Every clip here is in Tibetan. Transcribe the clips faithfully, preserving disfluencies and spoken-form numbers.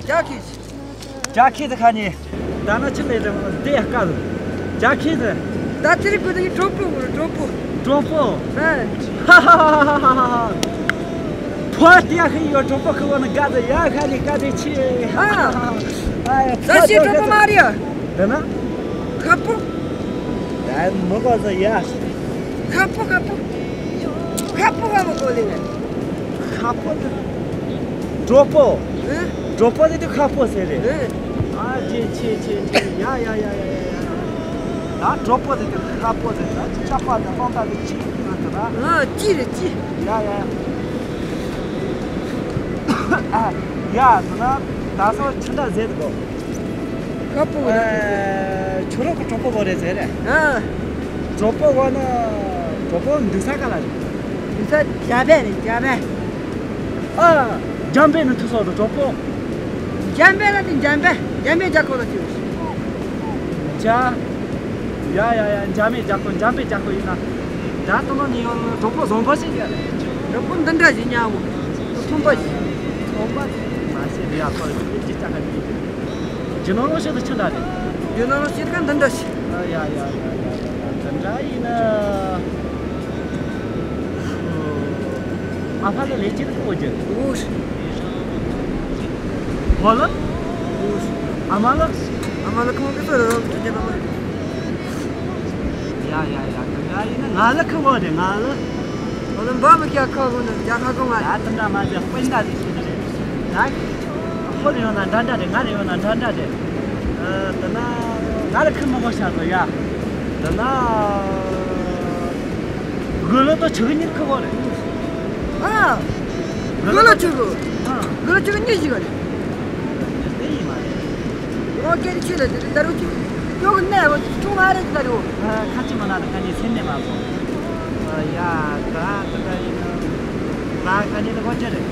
ཇ་ཁི། ཇ་ཁི་དེ་ཁ་ནི། ད་ན་ཆི་མེད་དང་དེ་ཡ་ཀ་ལ། ཇ་ཁི་དེ། ད་དེ་རིགས་ཀུན་ནི་གྲོགས་པོ་གོ་གྲོགས་པོ། གྲོགས་པོ། ཨ། ཧ་ཧ་ཧ། ཕོ་དེ་ཡ་ཁི་ཡོད་གྲོགས་པོ་ཁི་བོ་ནི་དགའ་དེ་ཡ་ཁ་ནི་དགའ་དེ་ཆི། ཨ། ཨ་ཡ་ད་ཤི་གྲོགས་པོ་མ་རེད་ཡ། དེ་ན། ཁ་པོ། ཡ་མི་གོ་ས་ཡ། ཁ་པོ་ཁ་པོ། ཁ་པོ་ཁ་པོ་གོ་ལེ་ནས། ཁ་པོ་དེ། གྲོགས་པོ། ཨེ། གྲོགས་པོ་དེ་དུ་ཁ་པོ་ཟེར་རེད། ཨེ། ཨ་ཆེ་ཆེ་ཆེ་ཆེ། ཡ་ཡ་ཡ་ཡ་ཡ་ཡ། ད་གྲོགས་པོ་དེ་དུ་ཁ་པོ་ཟེར། ད་ཅི་ཅག་པ་དང་སྤང་ཐང་དུ་ཅི་ཡོད་དུ་ན། ཨ་ཅི་རེད་ཅི། ཡ་ཡ། ཨ་ཡ་དུ་ན། ད་སོ་ཆི་འདྲ་ཟེར་དུ་གོ། ཁ་པོ་རེད། ཨ། ཁྱོད་རང་གི་གྲོགས་པོ་བོ་རེད་ཟེར་རེད། ཨ། གྲོགས་པོ་བོ་ནི། གྲོགས་པོ་འདུག་ས་ག་ལ་རེད། འདུག་ས་འཇམ་དཔལ་རེད་འཇམ་དཔལ། ཨ། འཇམ་དཔལ་ནི་ཐུག་སོང་རེད་གྲོགས་པོ། འཇམ་དཔལ་ལ་དེ་འཇམ་དཔལ་འཇམ་དཔལ་རྒྱ་ཁོ་ལ་ཐུག་ཇ། ཡ་ཡ་ཡ། འཇམ་དཔལ་རྒྱ་ཁོ་འཇམ་དཔལ་རྒྱ་ཁོ་ཡིན་ན། ད་དུང་ནི་ཡང་གྲོགས་པོ་བཟང་པོ་ཞིག་ཡ། གྲོགས་པོ་འདི་འདྲ་ཞིག་ཉམས་མོ། ཚོང་པ་ཞིག་ཚོང་པ་ཞིག་མ་ཤེས་རེད་ཡ། ཁོ་ལ་ཅི་ཅི་ཅག་ག་ཅི། རྒྱུ་ནོར་ལོངས་སྤྱོད་དུ་ཆི་འདྲ་རེད། རྒྱུ་ནོར་ལོངས་སྤྱོད་ག་འདི་འདྲ་ཞིག་ཨ་ཡ་ཡ་ཡ་ཡ་ཡ། འདི་འདྲ་ཡིན་ན། ཨ་ཕ་ལ་ལས་ཀྱི་ཁོ་རྒྱུ། འུ། ཧོ་ལ། འུ། ཨ་མ་ལ། ཨ་མ་ལ་ཁོང་གི་ཚོ་རང་དུ་རྒྱུ་ཨ་མ། ཡ་ཡ་ཡ། འདི་འདྲ་ཡིན་ན་ང་ལ་ཁོ་བོ་རེད་ང་ལ། ཨོ་ལམ་པ་མི་སྐྱ་ཁ་བོ་ནི་རྒྱ་ཁ་གོང་མ་རེད། ད་དེ་འདྲ་མ་ཟེར། དཔེ་འདྲ་ཟིག་ཞིག་རེད། ད་ཁོ་ལ་ཡོང་ན་འདྲ་འདྲ་རེད། ང་ལ་ཡོང་ན་འདྲ་འདྲ་རེད། ཨ། དེ་ན་ང་ལ་ཁུ་མི་དགོས་ཤག་ཟེར་ཡ། དེ་ན་དགུ་ལོ་དང་ཆུ་གཉིས་ཁུ་དགོས་རེད། ཨ། དགུ་ལོ་ཆུ་གཉིས། ཨ། དགུ་ལོ་ཆུ་གཉིས་ཞིག་རེད། དེ་ཡིན་མ་རེད། ཨོ་ཀེ། ཆེ་ལ་དེ་ལྟར་རོ་ཆུ། ཡོག་ནས་འོ་ཆུང་མ་རེད་ལྟར་རོ། ཨ། ཁ་ཅི་མ་ན་ད་ཁ་ནས་སེམས་ནས་མ་བཟོ། ཨ་ཡ། ད་ད་ད་ཡིན་ན། ང་ཁ་ནས་ད་གོ་ཅི་རེད།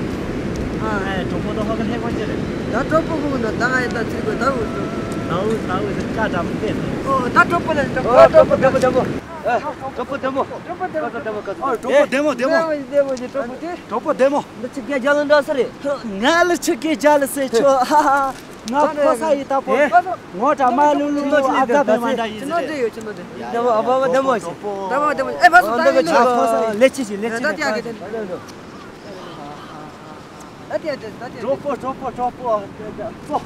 ཨ། ཨེ། གྲོགས་པོ་དང་ཧོ་ག་ལྷེ་གོ་ཅི་རེད། ད་གྲོགས་པོ་གོ་ན་ད་ང་ཡི་ད་ཚིག་གོ་ད་འུ་ད་འུ་ད་འུ་ད་ཀ་འདྲ་མི་འདེད། ཨོ་ད་གྲོགས་པོ་ལ་གྲོགས་པོ། ཨོ་གྲོགས་པོ་བདེ་མོ་བདེ་མོ། ཨ། གྲོགས་པོ་བདེ་མོ། གྲོགས་པོ་བདེ་མོ། གྲོགས་པོ་བདེ་མོ། ཨོ་གྲོགས་པོ་བདེ་མོ་བདེ་མོ། བདེ་མོ་བདེ་མོ་ཡིན་གྲོགས་པོ་དེ། གྲོགས་པོ་བདེ་མོ། འདི་ཆི་གེ་རྒྱ་ལ་འདྲ་ས་རེད། ང་ལ་ཆི་གེ་རྒྱ་ལ་ཟེར་ཆོག་ཧ་ཧ། ང་ཕོ་ས་ཡི་ད་ཕོ། ངོ་དྲ་མ་ལུ་ལུ་ཨ་ད་བེ་མ་འདྲ་ཡིན་ཟེར། ཨ་བ་ཨ་བ་བདེ་མོ་ཞིག་ད་བ་བདེ་མོ། ཨེ་བ་སུ་ད་ཡིན་ལ། ལེ་ཆི་ཞིག་ལེ་ཆི། ད་ཏི་ཨ་གེ་ཏི། ད་ཏི་ཨ་ཏི་ཏི། གྲོགས་པོ་གྲོགས་པོ་གྲོགས་པོ། ཙོ།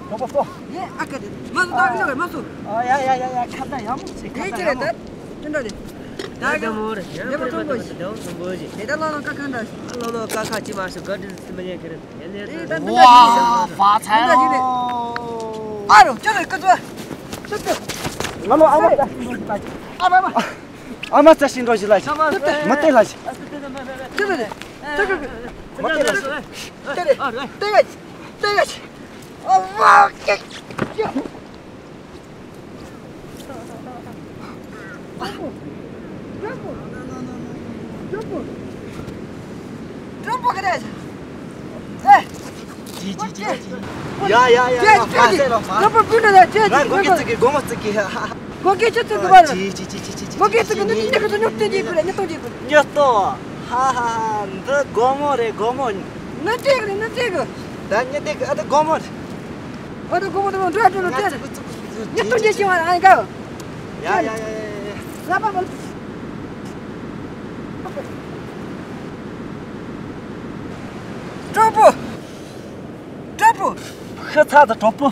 གྲོགས་པོ་ཙོ། ཡེ་ཨ་གེ་ཏི། མ་སུ་ད་གི་ལོ་མ་སུ། ཨ་ཡ་ཡ་ཡ་ཡ། ཁ་ད་ཡ་མོ་ཆེ་ཁ་ད་ཡ་མོ། ད་ཅི་འདྲ་རེད། ད་གི་མོ་རེད། ཡ་བདེ་མོ་ཐོང་གོ་ཞིག་བདེ་མོ་ཐོང་གོ་ཞིག་དེ་ད་ལོ་ལོ་ཀ་ཁ་འདྲ་ཞིག་ལོ་ལོ་ཀ་ཁ་ཅི་མ་སུ་ག་འདྲ་ཟིག་མ་ཉན་གི་རེད། ཡ་ལེ་ད། ཨེ་ད་འདི་འདྲ་ཞིག་རེད། ཝ་ཧྥ་ཚའི་འདི་འདྲ་ཞིག་རེད། ཨ་རོ་ཅི་རེད་ཀི་ཙོ། ཅི་ཙོ། ང་ལོ་ཨ་མ། ཨ་མ་ཨ་མ། ཨ་མ་ཙ་ཞིག་འགྲོ་ཞིག་ལ་ཞིག་མི་བལྟས་ལ་ཞིག་ཅི་རེད། ཅི་རེད། མི་བལྟས་ལ་ཞིག་ཏེ་རེད། ཏེ་རེད། ཏེ་རེད། ཨ་མ་ཀེ། ཡ་ཡ་ཡ་ཡ། ཕ་སེ་རོ་ཕ། ང་སྒོ་ཁྱི་བཙུགས་གི། སྒོ་མོ་བཙུགས་གི། ཧ་ཧ། སྒོ་ཁྱི་ཆུ་བཙུགས་གི་བར། ཅི་ཅི་ཅི། སྒོ་ཁྱི་བཙུགས་གི་ནི་ཉི་ཁ་ཚོ་ཉོག་ཏེ་ཅི་ཁུ་རེ་ཉི་སྟོང་ཅི་ཁུ་རེ། ཉི་སྟོང་། ཧ་ཧ་ཧ། འདི་སྒོ་མོ་རེད་སྒོ་མོ། ནི་ཏེ་གི་རེད་ནི་ཏེ་གི། ད་ཉི་ཏེ་གི་ཨ་ད་སྒོ་མོ་རེད། ཨ་ད་སྒོ་མོ་ད་འགྲོ་འགྲོ་ནི་ཏེ། ཉི་སྟོང་ཅི་ཅི་བ་ཨ་ཡ་ག། ཡ་ཡ་ཡ་ཡ་ཡ། ལ་པ་མ། གྲོགས་པོ། གྲོགས་པོ། ཤི་ཚར་དང་གྲོགས་པོ།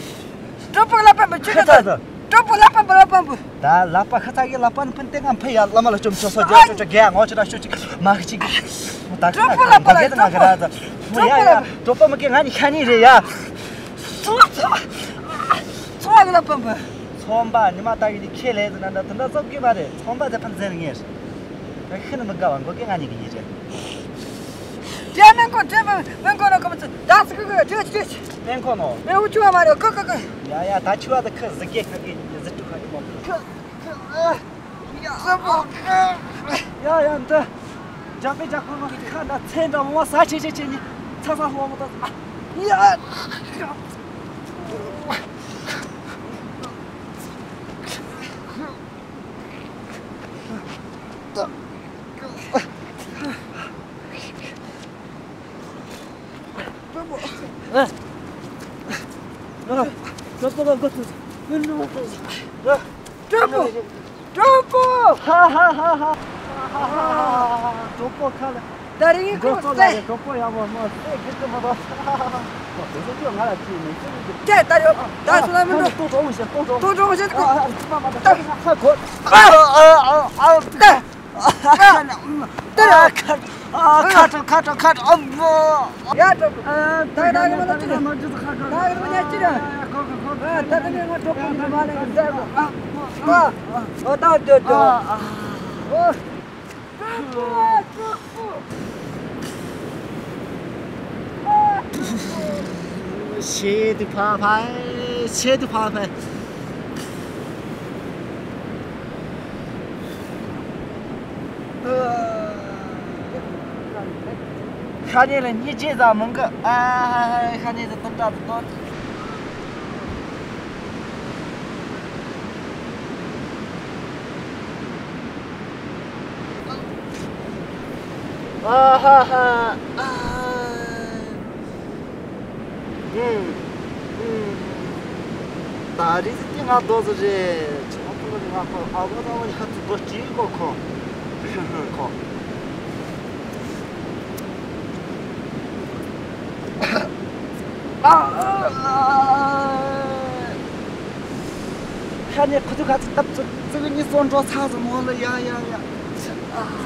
གྲོགས་པོ་ལག་པ་མི་ཆུ་ཤི་ཚར་དང་། གྲོགས་པོ་ལག་པ་མི་ལག་པ་མི། ད་ལག་པ་ཤི་ཚར་གི་ལག་པ་ནི་ཕན་ཏེ་ང་ཕེ་ཡ་བླ་མ་ལ་བཅོམ་ཆོག་སོ་རྒྱ་ཆོག་ཆོག་རྒྱ་ངོ་ཆོ་ད་ཤོ་ཅིག་མ་ཤི་ཅིག་མོ་ད་གྲོགས་པོ་ལག་པ་ལ་གྲོགས་པོ། ཡ་ཡ་གྲོགས་པོ་མི་གི་ང་ནི་ཤ་ནི་རེད་ཡ། ཚོང་པ་གི་ལག་པ་མི། ཚོང་པ་ཉི་མ་ད་གི་ནི་ཁེ་ལས་ཟེར་ན་འདྲ་དེ་འདྲ་ཙོག་གི་མ་རེད། ཚོང་པ་དེ་ཕན་ཟེར་ངེས། ཤི་ནི་མི་དགའ་བ་མགོ་སྐེ་ང་ཉིད་ཀྱི་ཡིད་རེད། དེ་སྨན་ཁོ་དེ་སྨན་ཁོ་ནོ་ཁོ་མི་ཚུ་ད་སི་ཁུ་ཁུ་དེ་དེ་སྨན་ཁོ་ནོ། སྨན་ཁོ་ཆུ་བ་མ་རེད་ཁུ་ཁུ་ཁུ། ཡ་ཡ་ད་ཆུ་བ་ད་ཁུ་ཟི་སྐེ་ཁུ་གི་ཟི་ཁྲུ་ཁ་གི་མོ་ཁུ་ཁུ། ཡ་ཡ་འདི་འཇམ་པའི་འཇམ་ཁོ་ནོ་ཁ་འདྲ་ཚེ་འདྲ་མོ་ས་ཆེ་ཆེ་ཆེ་ནི་ཚ་ཚ་ཧོ་མོ་ད། ཡ། ཨ། ཨ། ཨ། ཨ། སྤྲོ་པོ། སྤྲོ་པོ། ཧ་ཧ་ཧ་ཧ། སྤྲོ་པོ་ཁ་ལ། ད་རིང་ཁོ་སྤྲོ་པོ་ལ་རེད། སྤྲོ་པོ་ཡག་པོ་མ་སེ་ཁྱེད་ཀྱི་མ་པ། ཁོ་དེ་ཚོ་ང་ལ་ཅི་མི་ཤེས་ནི། ཁྱེད་ད་ཡོད་ད་སོང་ན་མི་འགྲོ། ཏོ་ཏོ་འོང་ཤེས། ཏོ་ཏོ། ཏོ་ཏོ་འོང་ཤེས། ཨ་ཨ་ཨ་ཨ། ད་ཨ་ཨ་ཨ། ཨ་ཨ་ཨ། ཨ་ཨ་ཨ། ཨ་ཨ་ཨ། ཨ་ཁ་ཨ་ཁ་ཁྲོ་ཁ་ཁྲོ་ཁ་ཁྲོ། ཨ་བོ། ཡ་གྲོགས་པོ། ད་ད་གི་མ་ལ་ཅི་རེད། ད་གི་མ་ཉལ་ཅི་རེད། ཨ་ད་གི་ངས་ང་གྲོགས་པོ་འདི་མ་ལ་ཟེར་གོ། ཨ་ཨོ་ད་སྡོད་སྡོད། ཨོ། ཤེད་དུ་ཕ་ཕ། ཤེད་དུ་ཕ་ཕ། ཤ་ཉེ་ལ་ཉེ་ཅེས་ཟ་མང་གི། ཨ་ཤ་ཉེ་ཟ་སྟོབས་དྲག་ཏུ་སྟོར། ཨ་ཧ་ཧ། ཨ། ཨུམ། ཨུམ། ད་རེས་དེ་ང་རྡོ་ཟེར་རེད། ཆུང་མ་ཕུ་ལ་ང་ཁོ་ཨ་བ་ད་བ་ཡ་ཚུ་རྡོ་སྐྱིད་གོ་ཁོ། ཁོ། ཨ། ཨ། ཨ། ཤ་ཉེ་ཁུ་ཚུར་ཁ་ཚུར་བཏབ་ཚུར་ཚུར་གཉིས་སོ་འགྲོ་ཚར་སོང་མོ་ལ། ཡ་ཡ་ཡ། ཨ། ཨ།